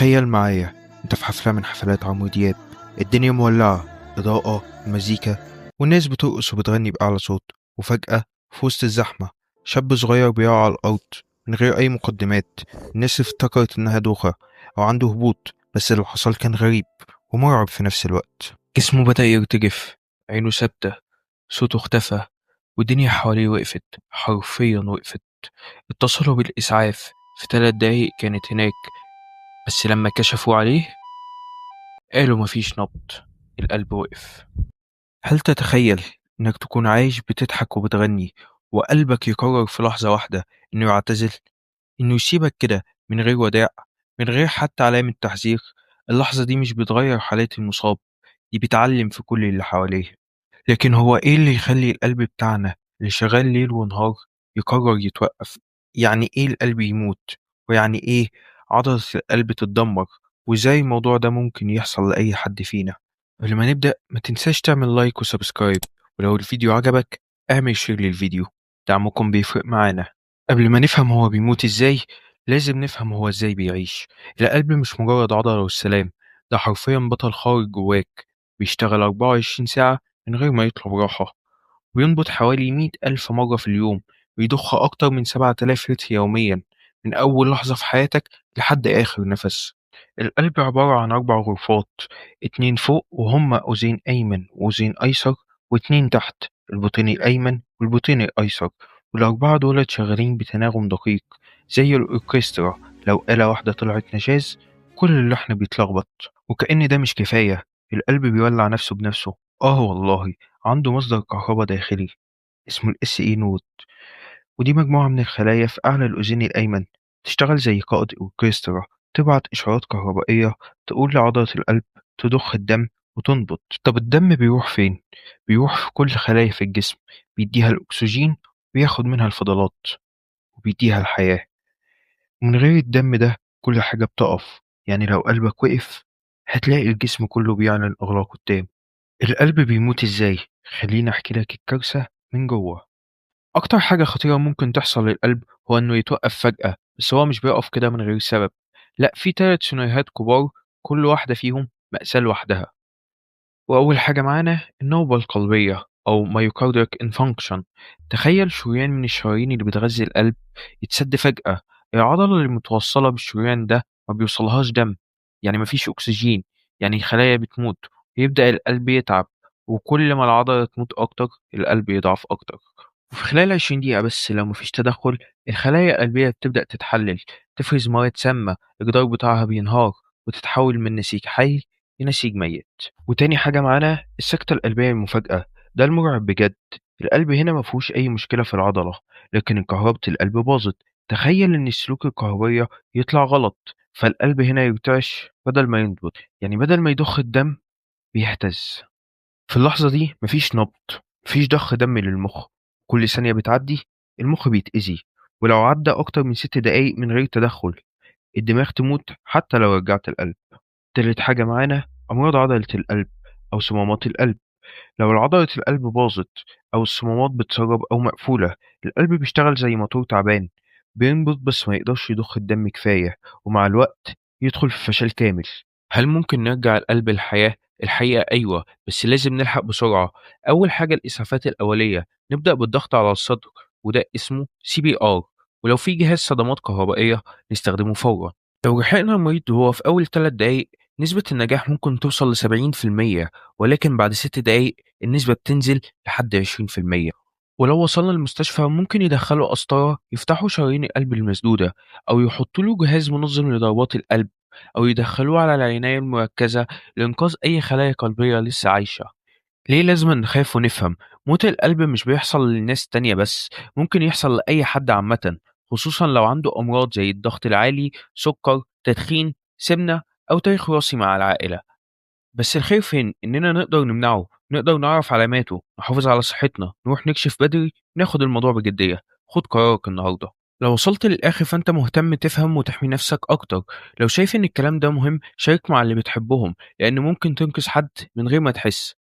تخيل معايا انت في حفلة من حفلات عمرو دياب، الدنيا مولعة، إضاءة، مزيكا، والناس بترقص وبتغني بأعلى صوت. وفجأة في وسط الزحمة شاب صغير بيقع على الأرض من غير أي مقدمات. الناس افتكرت إنها دوخة أو عنده هبوط، بس اللي حصل كان غريب ومرعب في نفس الوقت. جسمه بدأ يرتجف، عينه ثابتة، صوته اختفى، والدنيا حواليه وقفت، حرفيا وقفت. اتصلوا بالإسعاف، في 3 دقايق كانت هناك، بس لما كشفوا عليه قالوا مفيش نبض، القلب وقف. هل تتخيل إنك تكون عايش بتضحك وبتغني وقلبك يقرر في لحظة واحدة إنه يعتزل، إنه يسيبك كده من غير وداع، من غير حتى علامة تحذير؟ اللحظة دي مش بتغير حالة المصاب، دي بتعلم في كل اللي حواليه. لكن هو إيه اللي يخلي القلب بتاعنا اللي شغال ليل ونهار يقرر يتوقف؟ يعني إيه القلب يموت؟ ويعني إيه عضلة القلب تتدمر؟ وإزاي الموضوع ده ممكن يحصل لأي حد فينا؟ قبل ما نبدأ ما تنساش تعمل like و subscribe، ولو الفيديو عجبك اعمل share للفيديو، دعمكم بيفرق معانا. قبل ما نفهم هو بيموت إزاي لازم نفهم هو إزاي بيعيش. القلب مش مجرد عضلة والسلام، ده حرفيا بطل خارق جواك، بيشتغل 24 ساعة من غير ما يطلب راحة، وينبض حوالي 100,000 مرة في اليوم، ويضخ أكتر من 7000 لتر يوميا من أول لحظة في حياتك لحد آخر نفس. القلب عبارة عن 4 غرفات، 2 فوق وهما أذين أيمن وأذين أيسر، و2 تحت، البطين الأيمن والبطين الأيسر. وال4 دول شغالين بتناغم دقيق زي الأوركسترا، لو آلة واحدة طلعت نشاز كل اللحن بيتلخبط. وكأن ده مش كفاية، القلب بيولع نفسه بنفسه. آه والله، عنده مصدر كهرباء داخلي اسمه ال SA node، ودي مجموعة من الخلايا في أعلى الأذين الأيمن، تشتغل زي قائد أوركسترا، تبعت إشارات كهربائية تقول لعضلة القلب تضخ الدم وتنبض. طب الدم بيروح فين؟ بيروح في كل خلايا في الجسم، بيديها الأكسجين وياخد منها الفضلات وبيديها الحياة. ومن غير الدم ده كل حاجة بتقف، يعني لو قلبك وقف هتلاقي الجسم كله بيعلن إغلاقه التام. القلب بيموت إزاي؟ خليني أحكي لك الكارثة من جوه. أكتر حاجة خطيرة ممكن تحصل للقلب هو إنه يتوقف فجأة، بس هو مش بيقف كده من غير سبب، لأ، في 3 سيناريوهات كبار كل واحدة فيهم مأساة لوحدها. وأول حاجة معانا النوبة القلبية أو myocardial infarction. تخيل شريان من الشرايين اللي بتغذي القلب يتسد فجأة، العضلة اللي متوصلة بالشريان ده ما بيوصلهاش دم، يعني مفيش أكسجين، يعني الخلايا بتموت، ويبدأ القلب يتعب، وكل ما العضلة تموت أكتر القلب يضعف أكتر. وفي خلال 20 دقيقة بس لو مفيش تدخل الخلايا القلبية بتبدأ تتحلل، تفرز مواد سامة، الجدار بتاعها بينهار وتتحول من نسيج حي لنسيج ميت. وتاني حاجة معانا السكتة القلبية المفاجئة، ده المرعب بجد. القلب هنا مفيهوش أي مشكلة في العضلة، لكن كهربة القلب باظت. تخيل إن السلوك الكهربية يطلع غلط، فالقلب هنا يرتعش بدل ما ينبض، يعني بدل ما يضخ الدم بيهتز. في اللحظة دي مفيش نبض، مفيش ضخ دم للمخ، كل ثانية بتعدي المخ بيتأذي، ولو عدى أكتر من 6 دقايق من غير تدخل الدماغ تموت حتى لو رجعت القلب. تالت حاجة معانا أمراض عضلة القلب أو صمامات القلب. لو عضلة القلب باظت أو الصمامات بتسرب أو مقفولة، القلب بيشتغل زي موتور تعبان، بينبض بس ما يقدرش يضخ الدم كفاية، ومع الوقت يدخل في فشل كامل. هل ممكن نرجع القلب للحياة؟ الحقيقة أيوة، بس لازم نلحق بسرعة. أول حاجة الإسعافات الأولية، نبدأ بالضغط على الصدر وده اسمه CPR، ولو في جهاز صدمات كهربائية نستخدمه فورا. لو لحقنا المريض وهو في أول 3 دقايق نسبة النجاح ممكن توصل ل70%، ولكن بعد 6 دقايق النسبة بتنزل لحد 20%. ولو وصلنا المستشفى ممكن يدخلوا قسطرة يفتحوا شرايين القلب المسدودة، أو يحطوا له جهاز منظم لضربات القلب، أو يدخلوه على العناية المركزة لإنقاذ أي خلايا قلبية لسه عايشة. ليه لازم نخاف ونفهم؟ موت القلب مش بيحصل للناس التانية بس، ممكن يحصل لأي حد عامة، خصوصا لو عنده أمراض زي الضغط العالي، سكر، تدخين، سمنة، أو تاريخ وراثي مع العائلة. بس الخير فين؟ إننا نقدر نمنعه، نقدر نعرف علاماته، نحافظ على صحتنا، نروح نكشف بدري، ناخد الموضوع بجدية. خد قرارك النهاردة. لو وصلت للآخر فأنت مهتم تفهم وتحمي نفسك أكتر. لو شايف إن الكلام ده مهم شارك مع اللي بتحبهم، لأن ممكن تنقذ حد من غير ما تحس.